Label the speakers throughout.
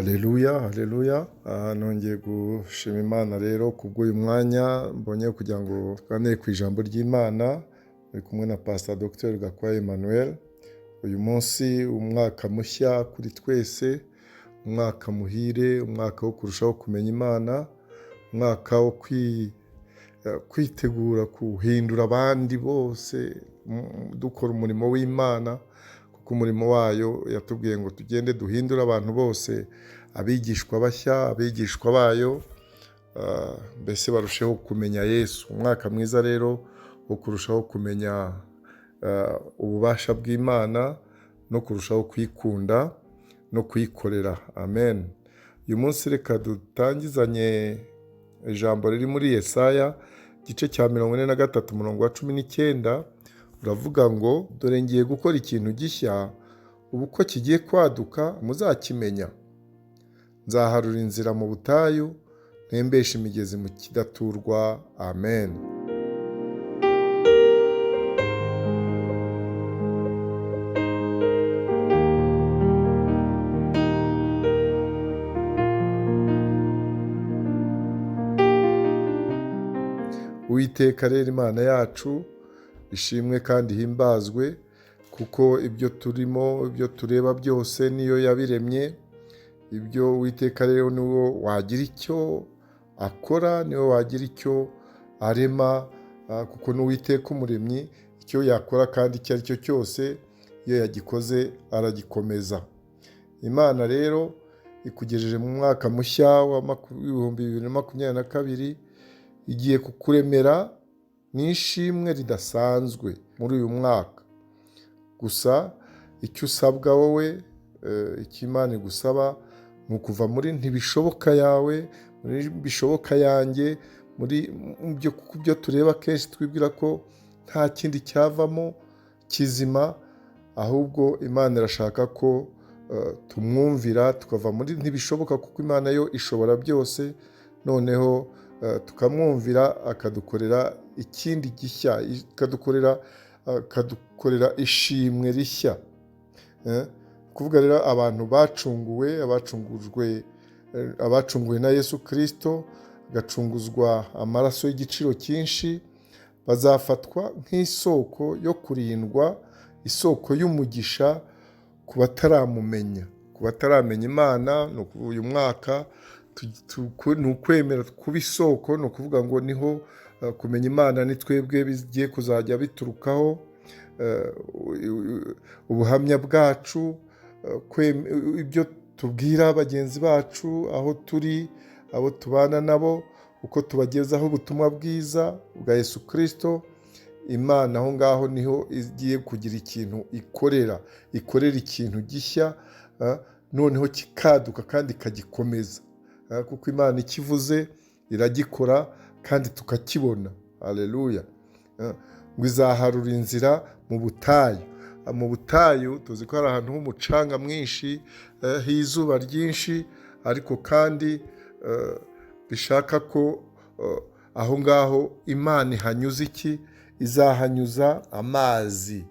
Speaker 1: Haleluya, haleluya. Nongeye gushima Imana rero kubw'uyu mwanya mbonye kugira ngo tuganire ku ijambo ry'Imana. Muri kumwe na Pastor Dr. Gakwaya Emmanuel. Uyu munsi umwaka mushya kuri twese, umwaka muhire, umwaka wo kurushaho kumenya Imana, umwaka wo kwitegura guhindura abandi bose, dukora umurimo w'Imana, kuko umurimo wayo yatubwiye ngo tugende duhindure abantu bose abigishwa bashya, abigishwa bayo, mbese barusheho kumenya Yesu. Umwaka mwiza rero wo kurushaho kumenya ububasha bw'Imana no kurushaho kuyikunda no kuyikorera. Amen. Uyu munsi reka dutangizanye ijambo riri muri Yesaya igice cya 43 umurongo wa 19, uravuga ngo dore ngiye gukora ikintu gishya, ubu ko kigiye kwaduka muzakimenya. Nzaharura inzira mu butayu, ntembeshe imigezi mu kidaturwa. Amen. Uwiteka rero Imana yacu ishimwe kandi ihimbazwe, kuko ibyo turimo, ibyo tureba byose niyo yabiremye. Ibyo Uwiteka rero niwo wagira icyo akora, niwe wagira icyo arema, kuko n'Uwiteka umuremyi icyo yakora kandi icyo ari cyo cyose iyo yagikoze aragikomeza. Imana rero ikugejeje mu mwaka mushya wa 2022, igiye kukuremera n'ishimwe ridasanzwe muri uyu mwaka. Gusa icyo usabwa wowe, icyo Imana igusaba ni ukuva muri ntibishoboka yawe, muri bishoboka yanjye, muri byo tureba kenshi twibwira ko nta kindi cyavamo kizima, ahubwo Imana irashaka ko tumwumvira tukava muri ntibishoboka, kuko Imana yo ishobora byose, noneho tukamwumvira akadukorera ikindi gishya, akadukorera ishimwe rishya. Kuvuga rero abantu bacunguwe, abacunguwe na Yesu Kristo, agacunguzwa amaraso y'igiciro cyinshi, bazafatwa nk'isoko yo kurindwa, isoko y'umugisha ku bataramumenya, ku bataramenya Imana. Ni ukuvuga uyu mwaka ni ukwemera kuba isoko, ni ukuvuga ngo niho kumenya Imana ni twebwe bigiye kuzajya biturukaho, ubuhamya bwacu, ibyo tubwira bagenzi bacu, aho turi, abo tubana nabo, uko tubagezaho ubutumwa bwiza bwa Yesu Kristo. Imana aho ngaho niho igiye kugira ikintu ikorera, ikorera ikintu gishya, noneho kikaduka kandi ikagikomeza, kuko Imana ikivuze iragikora kandi tukakibona. Haleluya. Ngo izaharura inzira mu butayu. Mu butayu tuzi ko hari ahantu h'umucanga mwinshi, h'izuba ryinshi, ariko kandi bishaka ko aho ngaho Imana ihanyuza iki? Izahanyuza amazi.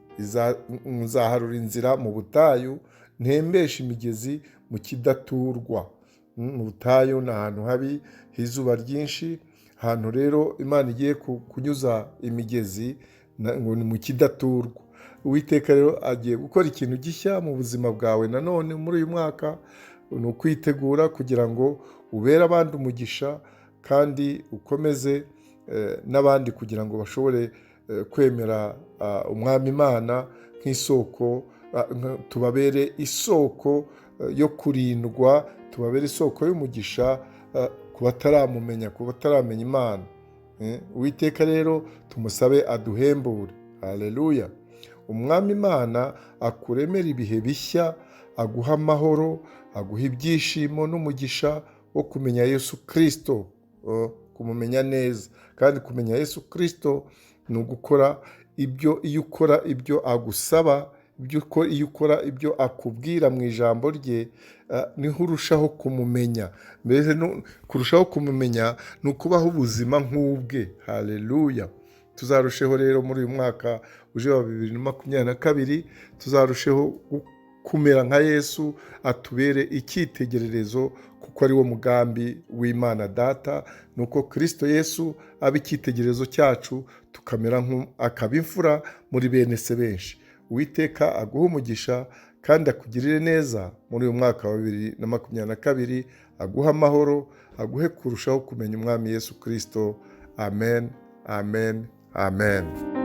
Speaker 1: Nzaharura inzira mu butayu, ntembeshe imigezi mu kidaturwa. Mu butayu ni ahantu habi h'izuba ryinshi, ahantu rero Imana igiye kunyuza imigezi ngo ni mu kidaturwa. Uwiteka rero agiye gukora ikintu gishya mu buzima bwawe nanone muri uyu mwaka, ni ukwitegura kugira ngo ubere abandi umugisha kandi ukomeze n'abandi kugira ngo bashobore kwemera Umwami Imana nk'isoko, tubabere isoko yo kurindwa, tubabere isoko y'umugisha ku bataramumenya, ku bataramenya Imana. Uwiteka rero tumusabe aduhembure. Haleluya. Umwami Imana akuremera ibihe bishya, aguha amahoro, aguha ibyishimo n'umugisha wo kumenya Yesu Kristo, kumumenya neza. Kandi kumenya Yesu Kristo ni ugukora ibyo, iyo ukora ibyo agusaba, iyo ukora ibyo akubwira mu ijambo rye, niho urushaho kumumenya. Mbese kurushaho kumumenya ni ukubaho ubuzima nk'ubwe. Haleluya. Tuzarusheho rero muri uyu mwaka uje wa 2022, tuzarusheho kumera nka Yesu, atubere icyitegererezo, kuko ari wo mugambi w'Imana Data, ni uko Kirisito Yesu aba icyitegererezo cyacu, tukamera akaba imfura muri bene se benshi. Uwiteka aguhe umugisha kandi akugirire neza muri uyu mwaka wa 2022, aguhe amahoro, aguhe kurushaho kumenya Umwami Yesu Kirisito. Amen, amen, amen.